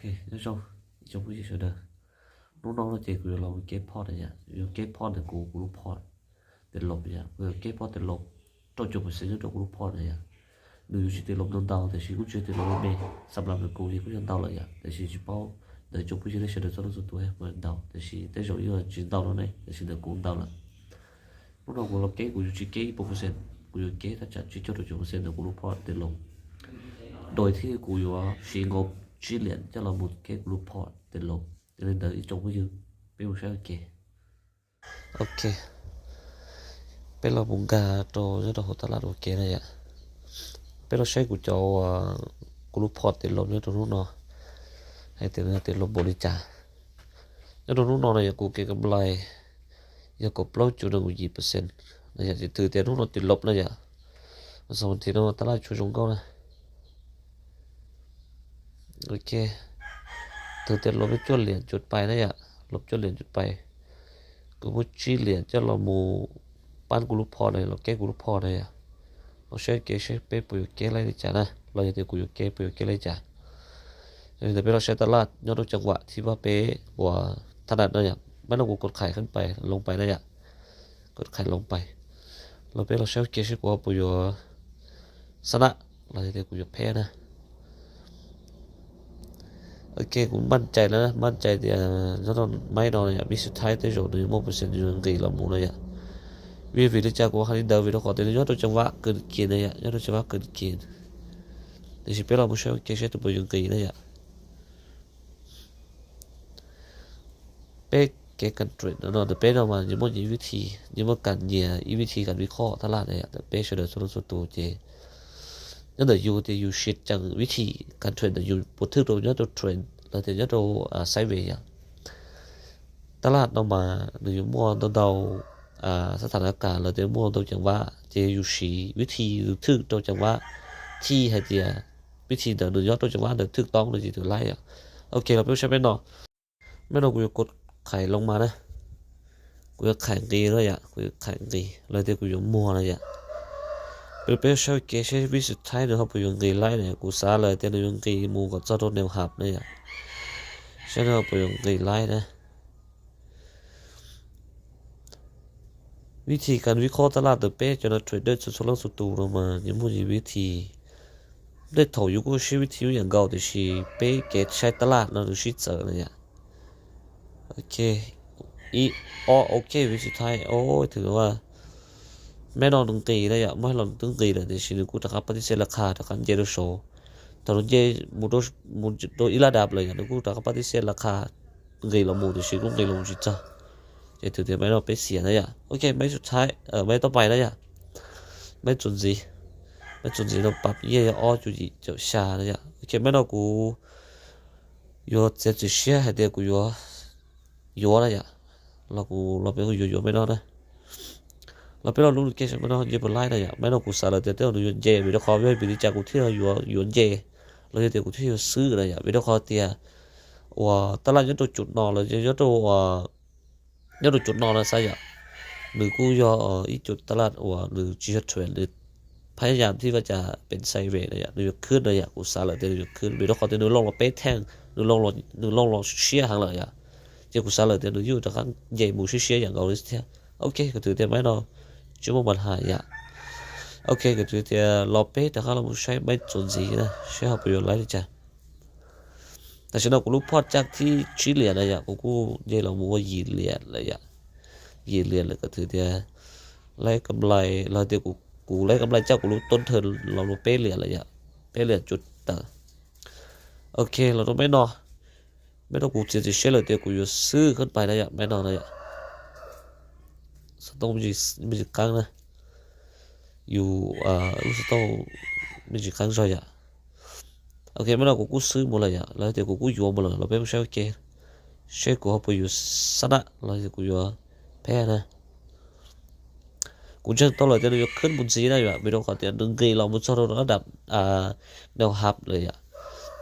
Ê, nói chung, chung với sự đời. Lúc đó nó chỉ của lòng cái pot này nhá, cái pot này của của pot để lột nhá, cái pot để lột trong chục phần trăm trong của pot này nhá. Nếu như chỉ để lột đơn đầu thì chỉ cũng chỉ để lột bên, sắp làm được của thì cũng chẳng đau lại nhá. Thì chỉ chỉ bao để chung với sự đời sau đó rồi tôi mới đau. Thì chỉ tới rồi yêu là chỉ đau nó này, thì chỉ được cũng đau lại. Lúc đó của lòng cái của chỉ cái phần trăm, của cái tất cả chỉ cho được chục phần trăm của của pot để lột. Đôi khi của chỉ ngộp chỉ liền cho lòng một cái của pot để lột. Cho nên đợi trong với sự ເປັນຜູ້ຊາຍໂອເຄ ໂອເຄ ເປັນລາວບຸງກາໂຕຍອດດອກຫົວຕະຫຼາດໂອເຄນະຍະ ເປັນລາວໃຊ້ກູເຈົ້າ ອາ ກູລູພອດຕິດລົບຍອດໂຕນຸນອ ໃຫ້ເຕັມເຕັມລົບບໍລິຈາ ຍອດໂຕນຸນອນະຍະ ກູເກັບກຳໄລ ຍາກອບເລົ່າຈູນະກູຢີເປີເຊັນ ນະຍະ ຖືແຕ່ນຸນອນຕິດລົບນະຍະ ມັນສອງທີນອນຕະຫຼາດຊູຊົງເກົ້ານະ. ໂອເຄ ຖືແຕ່ລົບຈົດຫຼຽນຈຸດໄປນະຍະ ລົບຈຸດຫຼຽນຈຸດໄປ ກູບໍ່ຈີຫຼຽນຈະລອງໝູ່ ປັ້ນກູລູພອນນະ ລອງແກ້ກູລູພອນນະຍະ ລອງເຊັກເກເຊັກເປ້ປຸຍແກ້ໄລ່ນະຈະນະ ລອງເຮັດໃຫ້ກູຢູ່ແກ້ປຸຍແກ້ໄລ່ຈະ ແຕ່ເວລາໃຊ້ຕະຫຼາດຍ້ອນຕົວຈັງຫວະທີ່ວ່າເປ້ບໍ່ຖະໜັດນະຍະ ມັນຕ້ອງກົດຂາຍຂຶ້ນໄປ ລົງໄປນະຍະ ກົດຂາຍລົງໄປ ລອງເປ້ລອງເຊັກເກເຊັກວ່າປຸຍ ຊະນະ ລາວເຮັດໃຫ້ກູຢາກແພ້ນະ ໂອເຄ ກູໝັ້ນໃຈແລ້ວນະ ໝັ້ນໃຈທີ່ ອາ ຍອດໄມ້ນອນນະຍະ ມີສຸດທ້າຍແຕ່ໂຈນຢູ່ໝົດເປີເຊັນຢູ່ອັງກິດລະໝູນະຍະ ວີວີລິຈາກູຄັນນີ້ເດີ ວີລະຄອນແຕ່ຍອດຕົວຈັງຫວະເກີນເກນນະຍະ ຍອດຕົວຈັງຫວະເກີນເກນ ແຕ່ຊິເປັນລະໝູນເຊວເກເຊຕົວຢູ່ອັງກິດນະຍະ ເປ້ແກ້ກັນເທຣດເນາະ ແຕ່ເປ້ເນາະ ມັນຍັງບໍ່ມີວິທີ ຍັງບໍ່ການເຫຍ ອີກວິທີການວິເຄາະຕະຫຼາດນະຍະ ແຕ່ເປ້ສະເໜີສ່ວນຕົວເຈ ຍັງເດີຢູ່ ແຕ່ຢູ່ຊິດຈັ່ງວິທີການເທຣດນະ ຢູ່ບໍ່ຖືກໂຕຍອດຕົວເທຣນ ແລ້ວແຕ່ຍອດຕົວ ອາ ໄຊເວຍ ຕະຫຼາດເນາະ ມາ ຫຼື ຢູ່ໝໍໂຕເດົາ ອາ ສະຖານະການ ແລ້ວແຕ່ໝໍໂຕຈັງຫວະ ເຈຢູ່ຊິດ ວິທີຖືກໂຕຈັງຫວະ ທີ່ໃຫ້ເຈ ວິທີເດີ ຫຼື ຍອດຕົວຈັງຫວະເດີ ຖືກຕ້ອງ ຫຼື ທີ່ຖືກໄລ່ອະ ໂອເຄ ລາວເປັນໃຊ້ແມ່ນເນາະ ແມ່ນວ່າກູຢາກກົດຂາຍລົງມານະ ກູຢາກຂາຍເກນະຍະ ກູຢາກຂາຍເກ ແລ້ວແຕ່ກູຢາກມົວນະຍະ ເປັນເປັນເຊວເກເຊວິສຸດທ້າຍເນາະ ເຮົາບໍ່ຢາກເກໄລ່ນະ ກູສາເລີຍແຕ່ນະ ຢາກເກໝູ່ກໍຈອດໂຕແນວຮັບນະຍະ ສະນັ້ນເຮົາບໍ່ຢາກເກໄລ່ນະ ວິທີການວິເຄາະຕະຫຼາດເດີເປ້ ຈະນະເທຣດເດີ ສຸດໆ ລອງສຸດຕູລົງມາ ຍັງບໍ່ມີວິທີ ໄດ້ເທົ່າຢູ່ກູຊິວິທີຫຍັງເກົ່າ ແຕ່ຊິເປ້ເກດໃຊ້ຕະຫຼາດເນາະ ຫຼືຊິເສີນະຍະ ໂອເຄ ອີ ອໍ ໂອເຄ ວິທີສຸດທ້າຍ ໂອ້ຍ ຖືວ່າ ແມ່ນອນໜຶ່ງຕີໄດ້ຍະ ບໍ່ໃຫ້ລອງຕຶງຕີເລີຍ ແຕ່ຊິໜຶ່ງກູຕະຄັບປະຕິເສດລາຄາ ຕະຄັນເຈໂດໂຊ ຕອນເຈໝູໂດ ໝູໂດອີລາດັບເລີຍ ໜຶ່ງກູຕະຄັບປະຕິເສດລາຄາ ເງີລະໝູ ແຕ່ຊິກູເງີລະໝູຊິຈ້າ ເຈຖືແຕ່ແມ່ນອນເປເຊຍນະຍະ ໂອເຄ ໄມ້ສຸດທ້າຍ ເອີ ໄມ້ຕໍ່ໄປນະຍະ ໄມ້ຈຸນຊີ ໄມ້ຈຸນຊີນຳປັບເຢຍອອຈູຢີເຈົ້າຊານະຍະ ໂອເຄ ແມ່ນອນກູ ຢູເຈັດຊິເຊຍໃຫ້ແຕ່ກູຢູຢູນະຍະ ລາວກູລາວເປັນຄູຢູຢູແມ່ນອນນະ ລາວເປັນລາວລຸງເກຊແມ່ນອນເຢບໍ່ຫຼາຍນະຍະ ແມ່ນອນກູສາລາເຕເຕວຢູເຈ ເວດາຄອວເວບິລິຈາກູເທຍຢູຢູເຈ ລາວເຕເຕວກູເທຍຊື້ນະຍະ ເວດາຄອວເຕຍ ວ່າຕະຫຼາດຍອດໂຕຈຸດນອນ ລາວຍອດໂຕວ່າ ຍອດໂຕຈຸດນອນນະຊະຍະ ຫຼືກູຢໍອີກຈຸດຕະຫຼາດ ວ່າ ຫຼືຈີເທຣນ ຫຼື ພະຍາຍາມທີ່ວ່າຈະເປັນໄຊເວນະຍະ ໜູຢາກຂຶ້ນນະຍະ ກູສາເລີເຕໜູຢາກຂຶ້ນ ເວດາຄອວເຕໜູລອງລອງເປແທ່ງ ໜູລອງລອງ ໜູລອງລອງເຊຍຫັ້ນລະຍະ ເຈກູສາເລີເຕໜູຢູ່ຕະຄັງເຢໝູຊິເຊຍຫຍັງເອົາເສຍ ໂອເຄ ກະຖືແຕ່ໄມ້ເນາະ ຈຸບໍ່ບັນຫາຍະ ໂອເຄ ກະຖືແຕ່ລອເປຕະຄັງລະໝູໃຊ້ໄມ້ຈົນສີນະ ເຊເຮົາປະໂຫຍດຫຼາຍເດຈະ ແຕ່ສະນັ້ນກູຮູ້ພອດຈາກທີ່ຈີຫຼຽນລະຍະ ກູ ກູເຢລະໝູວ່າຢີຫຼຽນລະຍະ ຢີຫຼຽນລະກະຖືແຕ່ໄລ່ກຳໄລ ລະແຕ່ກູ ກູໄລ່ກຳໄລຈາກກູຮູ້ຕົ້ນເທີນລະເປຫຼຽນລະຍະ ເປຫຼຽນຈຸດຕາ ໂອເຄ ລະຕ້ອງແມ່ນເນາະ ແມ່ນເນາະ ກູເຈຊິເຊເລີແຕ່ກູຢູ່ຊື້ຂຶ້ນໄປລະຍະ ແມ່ນເນາະລະຍະ ສະຕ້ອງມີ ມີກາງນະ ຢູ່ ອາ ສະຕ້ອງມີກາງຊອຍຍະ ໂອເຄ ແມ່ນເນາະ ກູກູ້ຊື້ໝົດລະຍະ ລະແຕ່ກູກູ້ຢວມໝົດລະ ລະເປັນເຊວເກ ເຊກູເຮົາໄປຢູ່ຊະນະ ລະແຕ່ກູຢວມແພ້ນະ ກູຈັ່ງຕ້ອງລະແຕ່ໜຶ່ງຍົກຂຶ້ນບຸນຊີໄດ້ວ່າ ເວໂດຄອນເຕໜຶ່ງເກລອງບຸນຊອດລະດັບ ອາ ແນວຮັບເລີຍອະ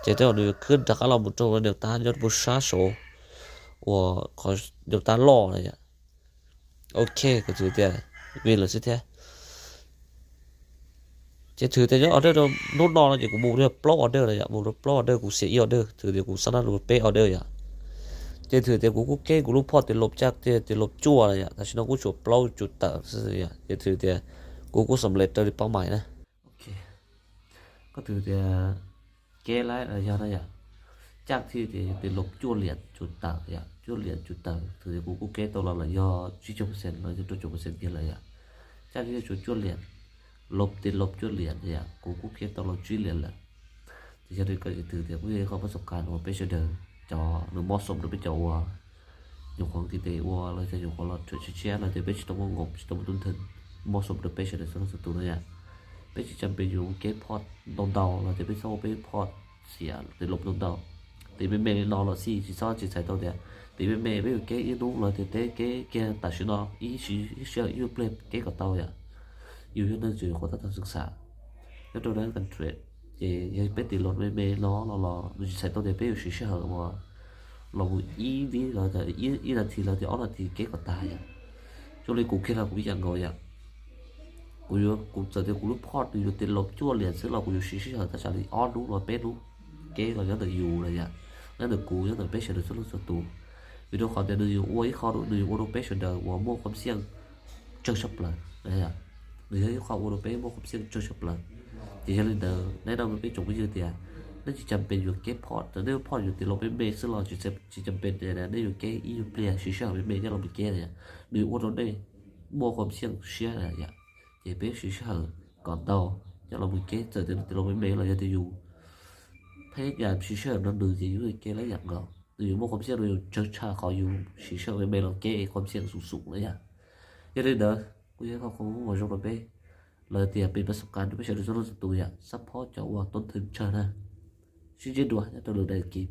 ເຈແຕ່ໜຶ່ງຍົກຂຶ້ນ ຕາຄາລອງບຸນໂຕແນວຕ້ານ ຍອດບຸຊາໂຊ ໂອ ຂໍແນວຕ້ານລໍລະຍະ ໂອເຄ ກະຖືແຕ່ວິນລະຊິແທ້ ເຈ Ces thử tias nyob order rau hnub no no ces kuv mus rau plaub order lawm yom, mus rau plaub order kuv xiam ib order, thử tias kuv xab nab rau peb order yom. Ces thử tias kuv kuj keb kuv lub phoj tes lov caj tias tes lov cuaj lawm yom, tam sim no kuj tshuav plaub cuv tawm xwb yom. Ces thử tias kuv kuj xam lem rau li pab mais na. Koj thử tias keb lawm yog na yom, caj thiab tes lov cuaj liam cuv tawm yom, cuaj liam cuv tawm, thử tias kuv kuj keb tau los lawm yog tsib caug percent los yog rau caug percent kiag lawm yom. Caj thiab tshuav cuaj liam, lov tes lov cuaj liam yom, kuv kuj keb tau los tsib liam lawm. Ces yog li koj thử tias kuj yog ib qho pab xab kas uas peb sawv daws cov nws mob xom rau peb cov uas nyuam qhuav nqis tes ua los yog nyuam qhuav los tshiab tshiab los tias peb tsis tau muaj ngop tsis tau muaj tub theej, mob xom rau peb sawv daws txhua leej txhua tus na yom. Peb tsis cam pees yuav keb phoj ntau ntau los tias peb txhob ua peb phoj xiam tes lov ntau ntau. Tes me me li no los xij tsis txhob tsis txhais tau tias tes me me peb yuav keb ib hnub los tias peb keb kiag tam sim no ib sij hawm ib pliag keb kom tau yom. Yus yog neeg tseem yuav qhuav tab tom xyuam xas nyob rau dab kam trade, ces yog peb tes lov me me no los los nws tsis txhais tau tias peb yuav siv sij hawm uas los mus ib vib los tias ib nas this los tias ob nas this keb kom tag yom. Zoo li kuv kiag los kuv ib yam nkaus yom. Kuv yuav kuv txawm tias kuv lub phoj nws yuav tes lov cuaj liam xwb los kuv yuav siv sij hawm tab tsam li ob hnub los peb hnub keb los nyob ntawm yus na yom, nyob ntawm kuv nyob ntawm peb sawv daws txhua leej txhua tus. Vim rau qhov tias nws yuav ua ib qho nws yuav ua rau peb sawv daws uas muaj kham xiam tsawg tshaj plaws na yom. Nws yog ib qho ua rau peb muaj kham xiam tsawg tshaj plaws. Ces yog li ntawd neb nug peb tsoom phooj ywg tias nej tsis cam pees yuav keb phoj, txawm nej phoj yuav tes lov me me xwb los tsis cam pees tias nej yuav keb ib nyuag pliag siv sij hawm me me coj los mus keb na yom. Nws yuav ua rau nej muaj kham xiam siab na yom. Ces peb siv sij hawm kom tau coj los mus keb, txawm tias nws tes lov me me los yog tias yus ພະຍາຍາມຊິເສີມນຳໜຶ່ງ ຊິຢູ່ໃນເກນລະຍະເກົ່າ ຫຼື ບໍ່ຄວາມສ່ຽງໂດຍເຊີງຊາຂອງຢູ່ ຊິເສີມແມ່ນລອງແກ້ຄວາມສ່ຽງສູງໆ ລະຍະ ຢ່າລືມເດີ ກູຢາກຂໍຂອບຄຸນໝໍຈົງນຳເປ້ ແລະ ທີ່ເປັນປະສົບການໃຫ້ເຊີນທຸກຄົນ ທີ່ຢາກຊັບພອດຈາກວ່າຕົ້ນທຶນເຊີນນະ ຊິເຈັດດ້ວຍ ແລະ ໂຕເລືອກໄດ້ກີບ